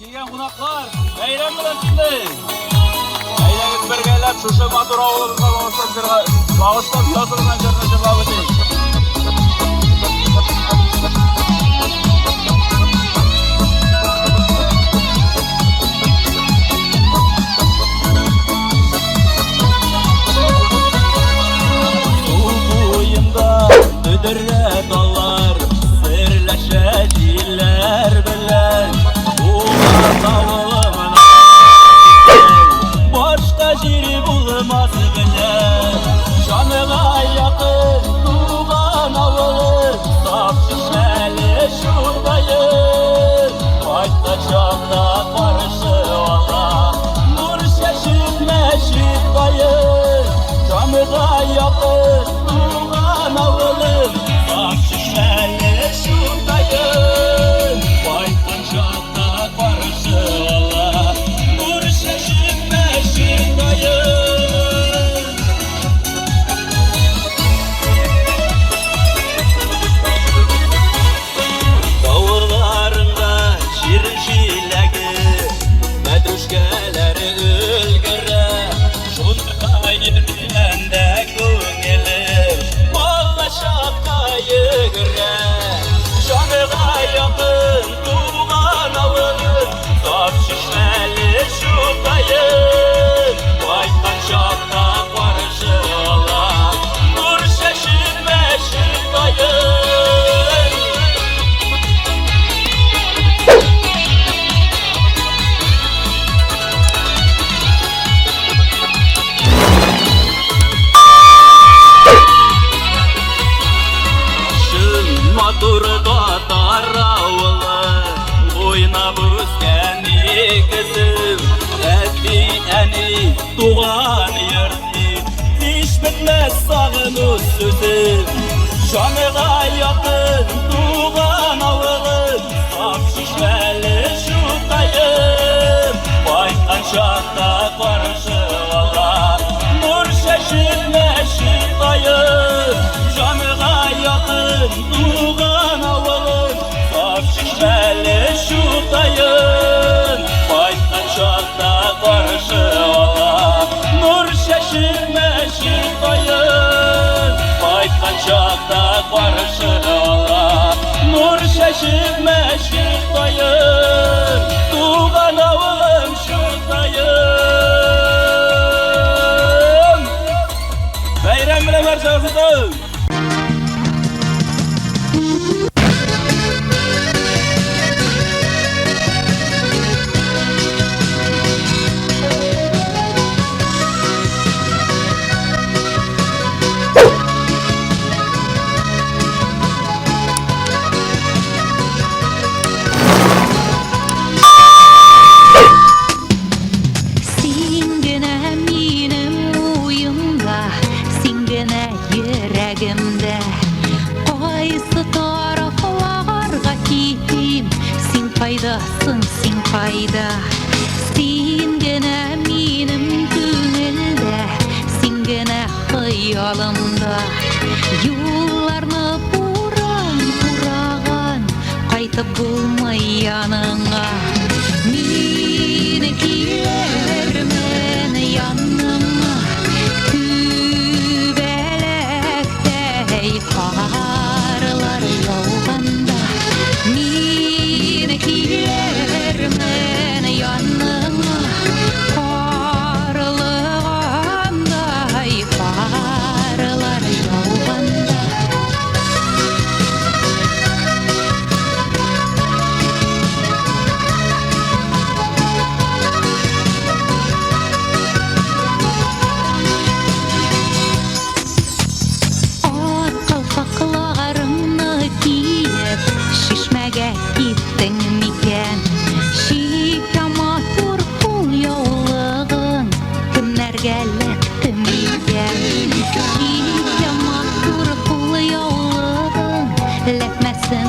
Килгән кунаклар, бәйрәм белән сезне! Әйдәгез бергәләп шушы матур авылыбызга багышлап җырга, багышлап язылган җырны җырлап үтик. Су буенда бөдрә таллар, серләшә җилләр белән. Туган авылымны башка җире булмас белән. Җаныга якын туган авылым, саф чишмәле Чуртаем. Кайткан чакта каршы ала, нур чәчеп мәчет таен. Җаныга якын туган авылым, саф чишмәле Чуртаем. Кайткан чакта каршы ала, нур чәчеп мәчет таен. Тавырларында җир җиләге, мәтрүшкәләре өлгерә. Шунда йөргәндә күңелем балачакка йөгерә. Җаныга якын туган авылым, саф чишмәле Чутаем. Кайткан чакта каршы ала, нур чәчеп мәчет таен. Чын матур татар авылы, уйнап үскән нигезем. Әти, әни, туган йорт дип, һич бетмәс сагыну сүзем. Җаныга якын туган авылым, саф чишмәле Чутаем. Кайткан чакта каршы ала, нур чәчеп мәчет таен. Җаныга якын туган авылым, саф чишмәле Чутаем. Кайткан чакта каршы ала, нур чәчеп мәчет таен. Кайткан чакта каршы ала, нур чәчеп мәчет таен. Туган авылым Чутаем. Бәйрәм белән барчагызны! Син генә минем уемда, син генә йөрәгемдә. Кайсы тарафларга китим, син кайдасың, син кайда? Син генә минем күңелдә, син генә хыялымда. Юлларны буран ураган, кайтып булмый яныңа. Мин килермен яныңа, күбәләктәй карлар яуганда. Мин килермен яныңа, карлыгандай карлар яуганда. Ак калфакларыңны киеп, чишмәгә киттең микән? Чиккә матур кулъяулыгың кемнәргә эләкте микән? Чиккә матур кулъяулыгың эләкмәсен.